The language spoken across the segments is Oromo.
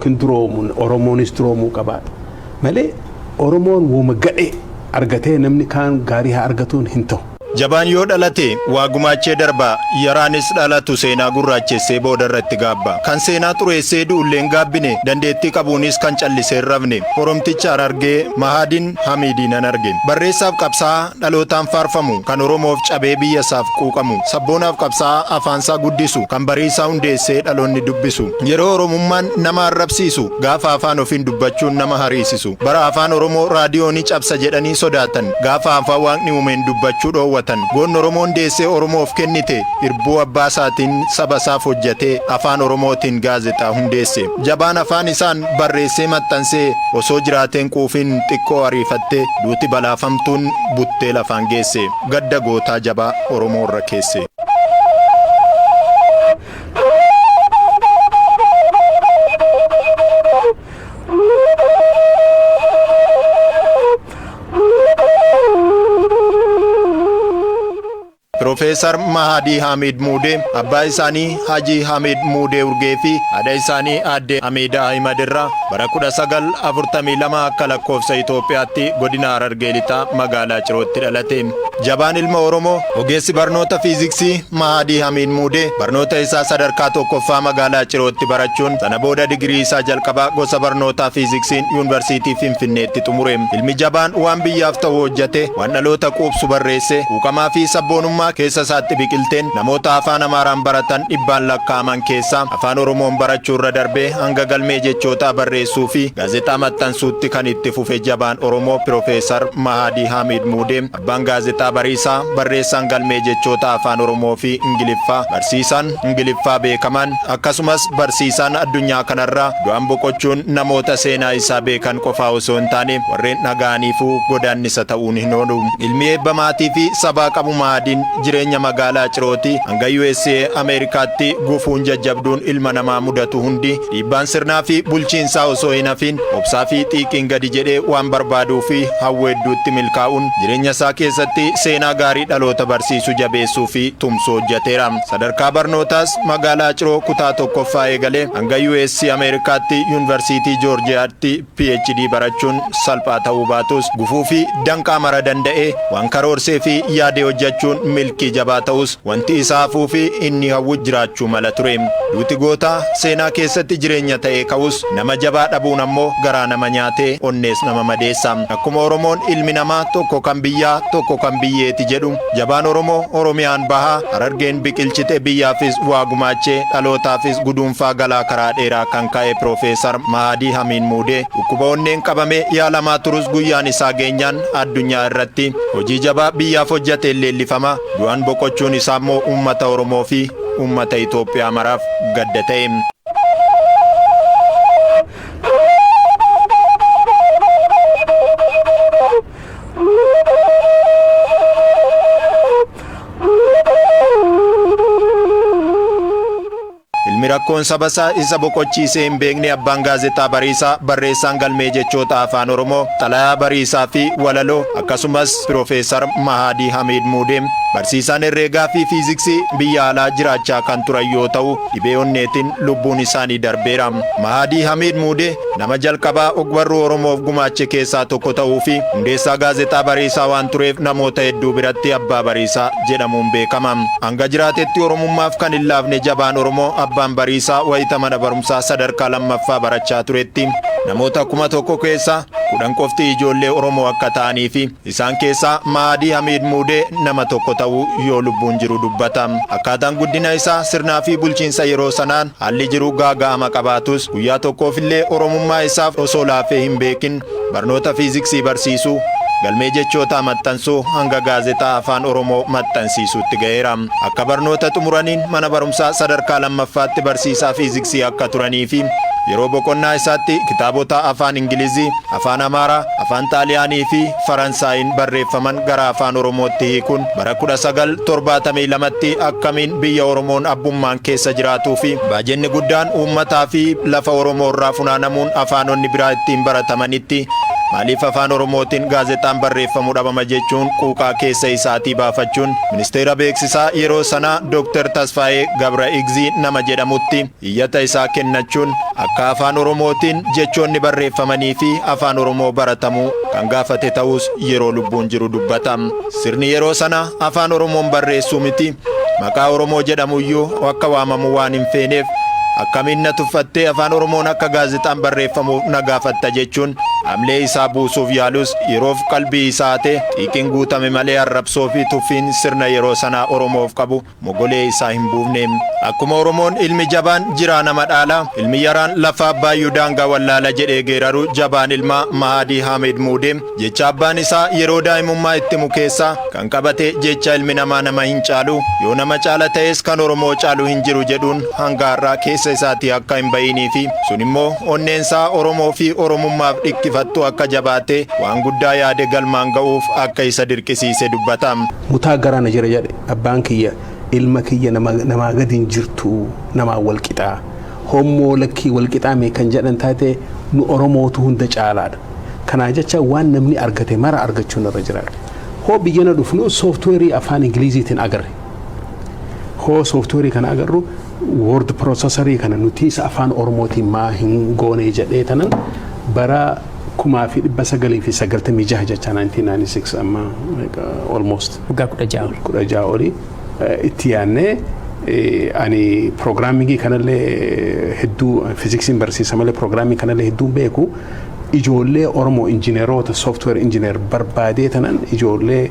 hin duroomu, Oromoonis duroomuu qaba malee Oromoon wooma gadhee argatee namni kaan gaarii haa argatuun hin ta'u. Jabaan yoo dhalate waa gumaachee darba, yaraanis dhalatu seenaa gurraachessee boodarra itti gaabba. Kan seenaa xureessee du'ullee hin gaabbine, dandeettii qabuunis kan callisee hin rafne, Oromticha Harargee Mahaadin Hamiidii nan arge. Barreessaaf qabsaa'aa dhalootaan faarfamu, kan Oromoof cabee biyyasaaf quuqamu, sabboonaaf qabsaa'aa afaansaa guddisu, kan Bariisaa hundeessee dhaloonni dubbisu. Yeroo Oromummaan nama arrabsiisu, gaafa afaan ofiin dubbachuun nama hariisisu, bara Afaan Oromoo raadiyoonii cabsa jedhanii sodaatan, gaafa afaan Waaqni uumeen dubbachuu dhoowwatan, goonni Oromoon deessee Oromoof kennite, irbuu abbaa isaatiin saba isaaf hojjatee Afaan Oromootiin gaazexaa hundeesse. Jabaan afaan isaan barreessee maxxansee osoo jiraatee hin quufin xiqqoo ariifattee duuti balaafamtuun buttee lafaan geesse. Gadda gootaa jabaa Oromoo irra keesse. Piroofeesar Mahadii Hamid Muudee abbaa isaanii Hajii Hamid Muudee Urgee fi haadha isaanii aadde Hamiida Ahimad irraa bara 1942 akka lakkoofsa Itoophiyaatti godina Harargee Lixaa magaalaa Cirootti dhalate. Jabaan ilma Oromoo ogeessi barnoota fiiziksii Mahadii Hamid Muudee barnoota isaa sadarkaa tokkoffaa magaalaa Cirootti barachuun sana booda digirii isaa jalqabaa gosa barnootaa fiiziksiin Yuunivarsiitii Finfinneetti xumure. Ilmi jabaan waan biyyaaf ta'u hojjate, waan dhaloota quubsu barreesse, quuqamaa fi sabboonummaa keessa isaatti biqilteen namoota afaan Amaaraan baratan dhibbaan lakkaa'aman keessaa afaan Oromoon barachuu irra darbee hanga galmee jechootaa barreessuu fi gaazexaa maxxansuutti kan itti fufe jabaan Oromoo Piroofeesar Mahadii Hamid Muudee, abbaan gaazexaa Bariisaa, barreessaan galmee jechoota afaan Oromoo fi Ingiliffaa, barsiisaan Ingiliffaa beekamaan, akkasumas barsiisaan addunyaa kanarraa du'aan boqochuun namoota seenaa isaa beekan qofaa osoo hin taane warreen dhaga'aniifuu godaannisa ta'uun hin oolu. Ilmi eebba maatii fi sabaa qabu Mahadiin jireenya magaalaa Cirootii hanga usa Ameerikaatti gufuun jajjabduun ilma namaa mudatu hundi dhiibbaan sirnaa fi bulchiinsaa osoo hin hafiin obsaa fi xiiqiin gadi jedhee waan barbaaduu fi hawwu hedduutti milkaa'uun jireenya isaa keessatti seenaa gaarii dhaloota barsiisu jabeessuu fi tumsu hojjateera. Sadarkaa barnootaas magaalaa Ciroo kutaa tokkoffaa eegalee hanga US Ameerikaatti Yuunivarsiitii Joorjiyaatti PhD barachuun salphaa ta'uu baatus gufuu fi danqaa mara danda'ee waan karoorsee fi yaade hojjachuun milkii jabaa ta'us wanti isa hafuu fi inni hawwu jiraachuu mala ture. Duuti gootaa seenaa keessatti jireenya ta'ee ka'us nama jabaa dhabuun ammoo garaa nama nyaatee onnees nama madeessa. Akkuma Oromoon ilmi namaa tokko kan biyyaa tokko kan biyyeeti jedhu jabaan Oromoo Oromiyaan bahaa Harargeen biqilchite biyyaafis waa gumaachee dhalootaafis guduunfaa galaa karaa dheeraa kan ka'e Piroofeesar Mahadii Hamiin Muudee dhukkuba onneen qabamee yaalamaa turus guyyaan isaa geenyaan addunyaa irratti hojii jabaa biyyaaf hojjateen leellifama. Du'aan boqochuun isaa immoo uummata Oromoo fi uummata Itoophiyaa maraaf gadda ta'e. Ilmi rakkoon saba isaa isa boqochiisee hin beekne abbaan gaazexaa Bariisaa, barreessaan galmee jechoota Afaan Oromoo, xalayaa Bariisaa fi walaloo, akkasumas Piroofeesar Mahaadii Hamiid Muudee barsiisaan herreegaa fi fiiziksii biyya alaa jiraachaa kan turan yoo ta'u, dhibee onneetiin lubbuun isaanii darbeera. Mahaadii Hamiid Muudee nama jalqabaa ogbarruu Oromoof gumaache keessaa tokko ta'uu fi hundeessaa gaazexaa Bariisaa waan tureef namoota hedduu biratti Abbaa Bariisaa jedhamuun beekama. Hanga jiraatetti Oromummaaf kan hin laafne jabaan Oromoo Abbaan Bariisaa wayita mana barumsaa sadarkaa lammaffaa barachaa turetti namoota 1000 keessaa 10 qofti ijoollee Oromoo akka ta'anii fi Isaan keessaa Mahadii Hamiid Muudee nama tokko ta'uu yoo lubbuun jiru dubbata. Akkaataan guddina isaa sirnaa fi bulchiinsa yeroo sanaan haalli jiru gaaga'ama qabaatus guyyaa tokkoofillee Oromummaa isaaf osoo laafee hin beekin barnoota fiiziksii barsiisuu, galmee jechootaa maxxansuu hanga gaazexaa Afaan Oromoo maxxansiisuutti gaheera. Akka barnoota xumuraniin mana barumsaa sadarkaa lammaffaatti barsiisaa fiiziksii akka turaniifi yeroo boqonnaa isaatti kitaabota Afaan Ingilizii, Afaan Amaaraa, Afaan Xaaliyaanii fi Faransaayiin barreeffaman gara Afaan Oromootti hiikuun bara 1972tti akkamiin biyya Oromoon abbummaan keessa jiraatuu fi baajenni guddaan uummataa fi lafa Oromoo irraa funaanamuun afaanonni biraa ittiin baratamanitti Maaliif Afaan Oromootiin gaazexaan barreeffamu dhabama jechuun quuqaa keessa isaatii baafachuun ministeera beeksisaa yeroo sanaa Dr. Tasfaayee Gabra Igzii nama jedhamutti iyyata isaa kennachuun akka Afaan Oromootiin jechoonni barreeffamanii fi Afaan Oromoo baratamuu kan gaafate ta'us yeroo lubbuun jiru dubbata. Sirni yeroo sana Afaan Oromoon barreessuu miti, maqaa Oromoo jedhamuyyuu akka waamamu waan hin feeneef, akkamiin na tuffattee Afaan Oromoon akka gaazexaan barreeffamuuf na gaafatta jechuun hamlee isaa buusuuf yaalus, yeroof qalbii isaa hate xiiqiin guutame malee arrabsoo fi tuffiin sirna yeroo sanaa Oromoof qabu mogolee isaa hin buufne. Akkuma Oromoon ilmi jabaan jiraa nama dhaala, ilmi yaraan lafa abbaayyuu daangaa wallaala jedhee geeraru, jabaan ilmaa Mahadii Hamid Muudee jecha abbaan isaa yeroo daa'imummaa itti himu keessaa kan qabate jecha ilmi namaa nama hin caalu, yoo nama caala ta'es kan Oromoo caalu hin jiru jedhuun hanga har'aa keessa isaatii akka hin bahinii fi sun immoo onneensaa Oromoo fi Oromummaaf dhikkifattu akka jabaate waan guddaa yaade galmaan ga'uuf akka isa dirqisiise dubbata. Mutaa garaa na jira jedhe abbaan kiyya, ilma kiyya, namaa gadi hin jirtu, namaa wal qixaa. Hommoo lakkii wal qixaa mee kan jedhan taate, nu Oromootu hunda caalaadha. Kanaa jecha waan namni argate mara argachuun irra jira. Hoo biyyana dhufnu softwareii afaan Ingiliziitiin agarre. Hoo softwareii kana agarru, word processorii kana nuti isa afaan Oromootiin maa hin goone jedhee tanan bara 1996 jecha, 1996, amma almost waggaa 16 ol. 16 olii itti yaannee, ani programmingii kanallee hedduu, fiiziksiin barsiisa malee programming kanallee hedduun beeku, ijoollee Oromoo injineeroota, software engineer barbaadee tanan, ijoollee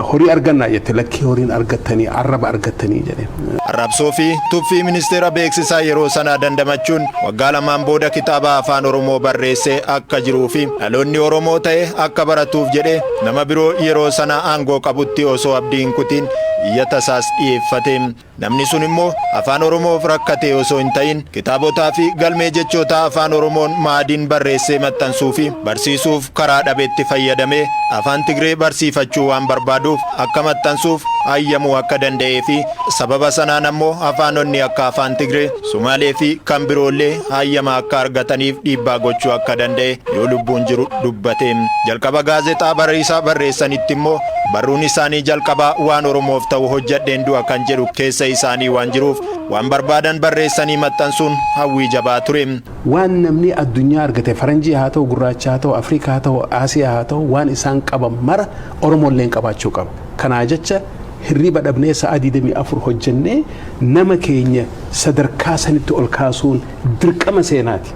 horii argannaa jette, lakkii, horiin argattanii arraba argattanii jedhe. Arrabsoo fi tuffii ministeera beeksisaa yeroo sanaa dandamachuun waggaa 2n booda kitaaba Afaan Oromoo barreessee akka jiruu fi dhaloonni Oromoo ta'e akka baratuuf jedhee nama biroo yeroo sana aangoo qabutti osoo abdii hin kutiin iyyata isaas dhiyeeffate. Namni sun immoo Afaan Oromoof rakkate osoo hin ta'in kitaabotaa fi galmee jechoota Afaan Oromoon Maadiin barreessee maxxansuu fi barsiisuuf karaa dhabetti fayyadamee afaan Tigree barsiifachuu waan barbaaduuf akka maxxansuuf hayyamuu akka danda'ee fi sababa sanaan ammoo afaanonni akka afaan Tigree, Sumaalee fi kan biroollee hayyama akka argataniif dhiibbaa gochuu akka danda'e yoo lubbuun jiru dubbate. Jalqaba gaazexaa Bariisaa barreessanitti immoo barruun isaanii jalqabaa waan Oromoof ta'u hojjedheen du'a kan jedhu keessa isaanii waan jiruuf waan barbaadan barreessanii maxxansuun hawwii jabaa ture. Waan namni addunyaa argate, faranjii haa ta'u, gurraacha haa ta'u, Afrikaa haa ta'u, Aasiyaa haa ta'u, waan isaan qaban mara Oromoolleen qabaachuu qaba. Kanaa jecha hirriba dhabnee sa'a 24 hojjennee nama keenya sadarkaa sanitti ol kaasuun dirqama seenaati.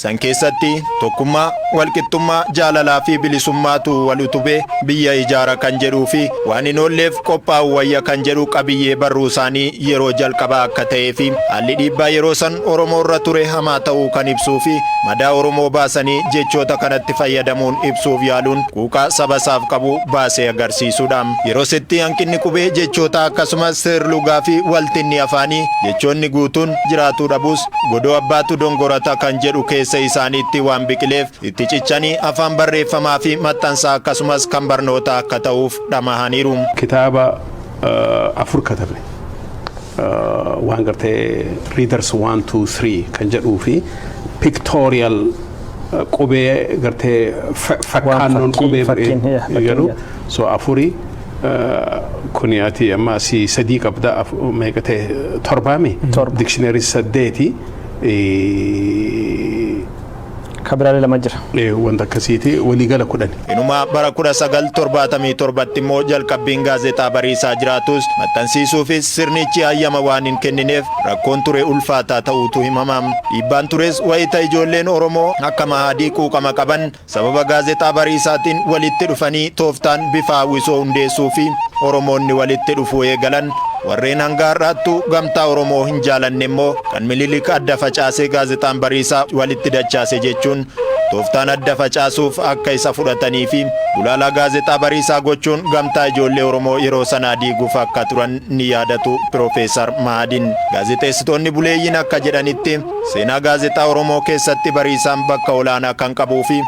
San keessatti tokkummaa, walqixxummaa, jaalalaa fi bilisummaatu wal utubee biyya ijaara kan jedhuu fi waan hin oolleef qophaa'u wayya kan jedhu qabiyyee barruu isaanii yeroo jalqabaa akka ta'ee fi haalli dhiibbaa yeroo san Oromoo irra ture hamaa ta'uu kan ibsuu fi madaa Oromoo baasanii jechoota kanatti fayyadamuun ibsuuf yaaluun quuqaa saba isaaf qabu baasee agarsiisudha. Yeroo sitti hanqinni qubee jechoota akkasumas seerlugaa fi waltinni afaanii jechoonni guutuun jiraatuu dhabus, godoo abbaatu dongorata kan jedhu keessa isaaniitti waan biqileef itti cichanii afaan barreeffamaa fi maxxansaa akkasumas kan barnoota akka ta'uuf dhamahaniiru. Kitaaba afur katabne. Waan gartee readers 1 2 3 kan jedhuu fi pictorial, qubee gartee fakkaannoon qubee jedhu, so afurii kuni ati amma asii sadii qabda, meeqa ta'e, torbaami, dictionary saddeeti. Kabiraalee lama jira. Wanta akkasiiti, waliigala 10. Inuma bara 1977tti immoo jalqabbiin gaazexaa Bariisaa jiraatus maxxansiisuufis sirnichi hayyama waan hin kennineef rakkoon ture ulfaataa ta'uutu himama. Dhiibbaan tures wayita ijoolleen Oromoo akka Mahadii quuqama qaban sababa gaazexaa Bariisaatiin walitti dhufanii tooftaan bifa hawwisoo hundeessuu fi Oromoonni walitti dhufuu eegalan, warreen hanga har'aattuu gamtaa Oromoo hin jaalanne immoo kan Minilik adda facaasee gaazexaan Bariisaa walitti dachaase jechuun tooftaan adda facaasuuf akka isa fudhatanii fi gulaalaa gaazexaa Bariisaa gochuun gamtaa ijoollee Oromoo yeroo sanaa diiguuf akka turan ni yaadatu Piroofeesar Mahadiin. Gaazexeessitoonni buleeyyiin akka jedhanitti, seenaa gaazexaa Oromoo keessatti Bariisaan bakka olaanaa kan qabuu fi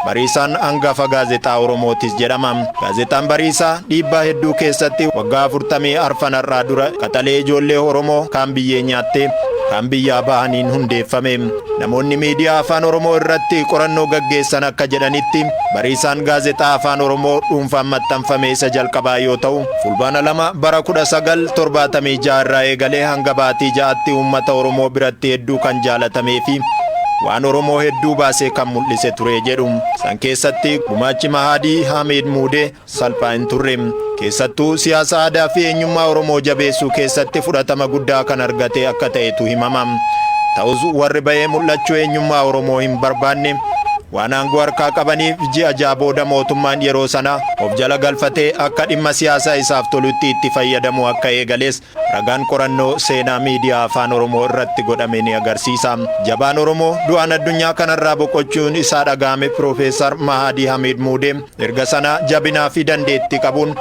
Bariisaan hangafa gaazexaa Oromootis jedhama. Gaazexaan Bariisaa dhiibbaa hedduu keessatti waggaa 44 har'aa dura qaxalee ijoollee Oromoo kaan biyyee nyaattee kaan biyyaa bahaniin hundeeffame. Namoonni miidiyaa afaan Oromoo irratti qorannoo gaggeessan akka jedhanitti, Bariisaan gaazexaa afaan Oromoo dhuunfaan maxxanfame isa jalqabaa yoo ta'u, Fulbaana 2 bara 1976 irraa eegalee hanga baatii 6tti uummata Oromoo biratti hedduu kan jaalatamee fi waan Oromoo hedduu baasee kan mul'ise ture jedhu. San keessatti gumaachi Mahaadii Hamid Muudee salphaa hin turre. Keessattuu siyaasa aadaa fi eenyummaa Oromoo jabeessuu keessatti fudhatama guddaa kan argate akka ta'etu himama. Ta'us warri ba'ee mul'achuu eenyummaa Oromoo hin barbaanne waan aangoo harkaa qabaniif, ji'a 6 booda mootummaan yeroo sanaa of jala galfatee akka dhimma siyaasaa isaaf tolutti itti fayyadamuu akka eegales ragaan qorannoo seenaa miidiyaa afaan Oromoo irratti godhame ni agarsiisa. Jabaan Oromoo du'aan addunyaa kanarraa boqochuun isaa dhaga'ame Piroofeesar Mahadii Hamid Muudee erga sana jabinaa fi dandeettii qabuun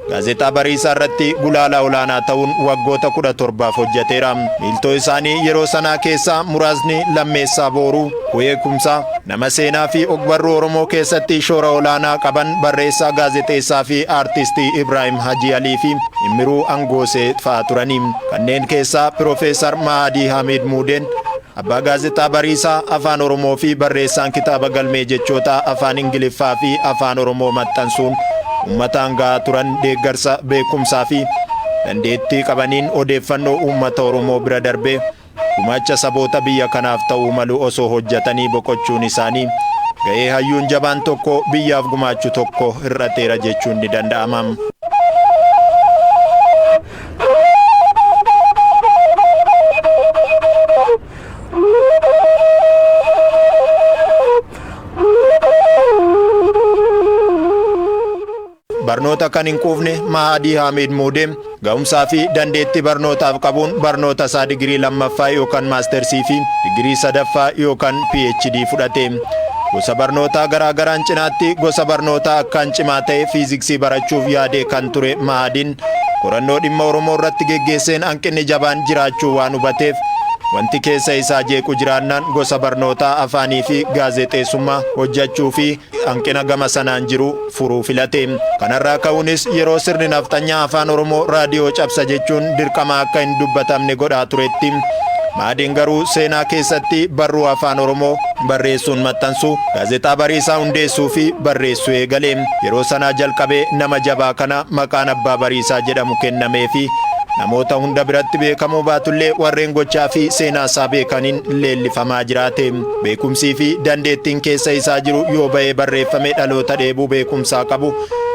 gaazexaa Bariisaa irratti gulaalaa olaanaa ta'uun waggoota 17f hojjeteera. Miiltoo isaanii yeroo sanaa keessaa muraasni Lammeessaa Booruu, Ku'ee Kumsaa, nama seenaa fi ogbarruu Oromoo keessatti shoora olaanaa qaban barreessaa, gaazexeessaa fi aartistii Ibraahim Hajii Alii fi Immiruu Angoosee fa'aa turani. Kanneen keessaa Piroofeesar Mahadii Hamid Muudeen abbaa gaazexaa Bariisaa afaan Oromoo fi barreessaan kitaaba galmee jechoota afaan Ingiliffaa fi afaan Oromoo maxxansuun uummataan gahaa turan, deeggarsa beekumsaa fi dandeettii qabaniin odeeffannoo uummata Oromoo bira darbee gumaacha saboota biyya kanaaf ta'uu malu osoo hojjetanii boqochuun isaanii ga'ee hayyuun jabaan tokko biyyaaf gumaachu tokko hir'ateera jechuun ni danda'ama. Barnoota kan hin quufne Mahadii Hamid Muudee ga'umsaa fi dandeettii barnootaaf qabuun barnoota isaa digirii lammaffaa yookaan maastersii fi digirii sadaffaa yookaan PhD fudhate. Gosa barnootaa garaa garaan cinaatti gosa barnootaa akkaan cimaa ta'e fiiziksii barachuuf yaadee kan ture Mahadiin, qorannoo dhimma Oromoo irratti geggeesseen hanqinni jabaan jiraachuu waan hubateef, wanti keessa isaa jeequ jiraannaan gosa barnootaa afaanii fi gaazexeessummaa hojjechuu fi hanqina gama sanaan jiru furuu filate. Kanarraa ka'uunis yeroo sirni nafxanyaa afaan Oromoo raadiyoo cabsa jechuun dirqama akka hin dubbatamne godhaa turetti, Mahadiin garuu seenaa keessatti barruu afaan Oromoo barreessuun maxxansuu, gaazexaa Bariisaa hundeessuu fi barreessuu eegale. Yeroo sanaa jalqabee nama jabaa kana maqaan abbaa Bariisaa jedhamu kennamee fi namoota hunda biratti beekamuu baatullee warreen gochaa fi seenaa isaa beekaniin leellifamaa jiraate. Beekumsii fi dandeettiin keessa isaa jiru yoo ba'ee barreeffame dhaloota dheebuu beekumsaa qabu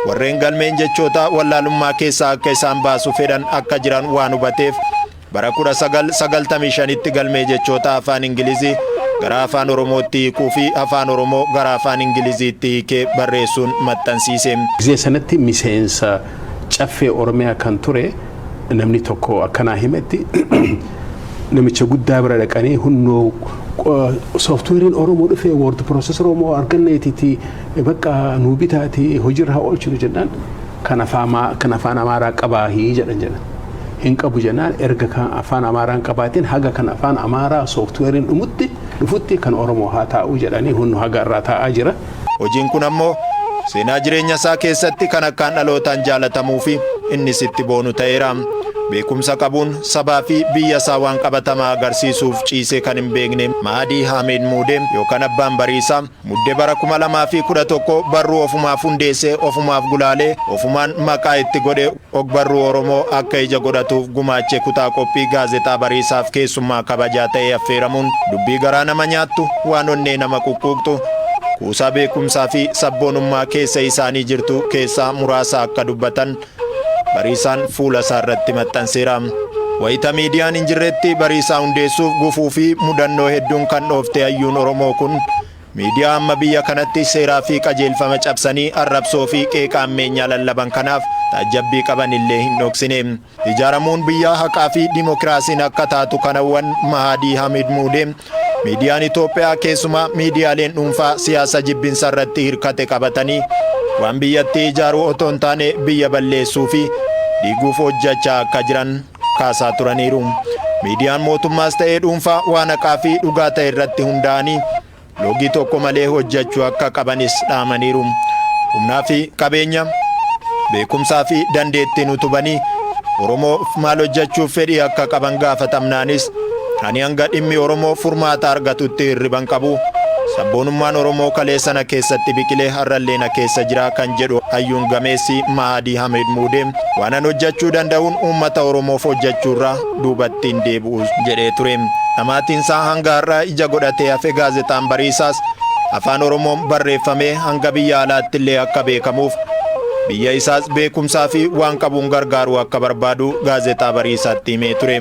warreen galmeen jechoota wallaalummaa keessaa akka isaan baasu fedhan akka jiran waan hubateef, bara 1995tti galmee jechoota afaan Ingilizii gara afaan Oromootti hiikuu fi afaan Oromoo gara afaan Ingiliziitti hiikee barreessuun maxxansiise. Gizee sanatti miseensa caffee Oromiyaa kan ture namni tokko akkanaa himetti, namicha guddaa bira dhaqanii, "Hunnoo sooftuweeriin Oromoo dhufee, word processor Oromoo arganneetiti, bakka nuu bitaati hojiirra haa oolchinu," jennaan, "Kan afaan Amaaraa qabaahii?" jedhan. Hin qabu jennaan, "Erga kan afaan Amaaraan qabaatiin haga kan afaan Amaaraa sooftuweeriin dhumutti dhufutti kan Oromoo haa taa'u," jedhanii hunnu haga irraa taa'aa jira. Hojiin kun ammoo seenaa jireenya isaa keessatti kan akkaan dhalootaan jaalatamuu fi innis itti boonu ta'eera. Beekumsa qabuun sabaa fi biyya isaa waan qabatamaa agarsiisuuf ciisee kan hin beekne Mahadii Hamid Muudee yookaan abbaan Bariisaa, Muddee bara 2011 barruu ofumaaf hundeessee, ofumaaf gulaalee, ofumaan maqaa itti godhe ogbarruu Oromoo akka ija godhatuuf gumaache kutaa qophii gaazexaa Bariisaaf keessummaa kabajaa ta'ee affeeramuun dubbii garaa nama nyaattu, waan onnee nama quqquuqxu, kuusaa beekumsaa fi sabboonummaa keessa isaanii jirtu keessaa muraasa akka dubbatan Bariisaan fuula isaa irratti maxxanseera. Wayita miidiyaan hin jirretti Bariisaa hundeessuuf gufuu fi mudannoo hedduun kan dhoofte hayyuun Oromoo kun, miidiyaa amma biyya kanatti seeraa fi qajeelfama cabsanii arrabsoo fi qeeqa ammeenyaa lallaban kanaaf taajjabbii qaban illee hin dhoksine. Ijaaramuun biyyaa haqaa fi dimokiraasiin akka taatu kanawwan Mahadii Hamid Muudee, miidiyaan Itoophiyaa keessumaa miidiyaaleen dhuunfaa siyaasa jibbinsa irratti hirkate qabatanii waan biyyattii ijaaruu otoo hin taane biyya balleessuu fi diiguuf hojjechaa akka jiran kaasaa turaniiru. Miidiyaan mootummaas ta'ee dhuunfaa waan haqaa fi dhugaa ta'e irratti hundaa'anii Loogii tokko malee hojjechuu akka qabanis dhaamaniiru. Humnaa fi qabeenya, beekumsaa fi dandeettiin utubanii Oromoof maal hojjechuuf fedhii akka qaban gaafatamnaanis, "Ani hanga dhimmi Oromoo furmaata argatutti hirriban qabu. Sabboonummaan Oromoo kaleessa na keessatti biqilee har'allee na keessa jira," kan jedhu hayyuun gameessi Mahadii Hamid Muudee, "waanan hojjechuu danda'uun uummata Oromoof hojjechuurraa duubatti hin deebi'u," jedhee ture. Dhamaatiinsaa hanga har'aa ija godhatee hafe. Gaazexaan Bariisaas afaan Oromoon barreeffamee hanga biyya alaatti illee akka beekamuuf biyya isaas beekumsaa fi waan qabuun gargaaruu akka barbaadu Gaazexaa Bariisaatti himee ture.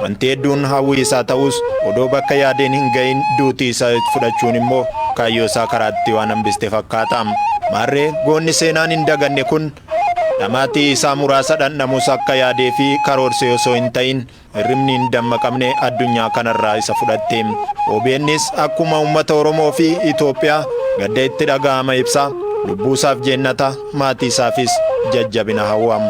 Wanti hedduun hawwii isaa ta'us, odoo bakka yaadeen hin gahin duutii isaa fudhachuun immoo kaayyoo isaa karaatti waan hambiste fakkaata. Maarree, goonni seenaan hin daganne kun dhamaatii isaa muraasa dhandhamus akka yaadee fi karoorsee osoo hin ta'in hirribni hin dammaqamne addunyaa kanarraa isa fudhatte. OBNs akkuma uummata Oromoo fi Itoophiyaa gadda itti dhaga'ama ibsa. Lubbuusaaf jeennata, maatii isaafis jajjabina hawwam.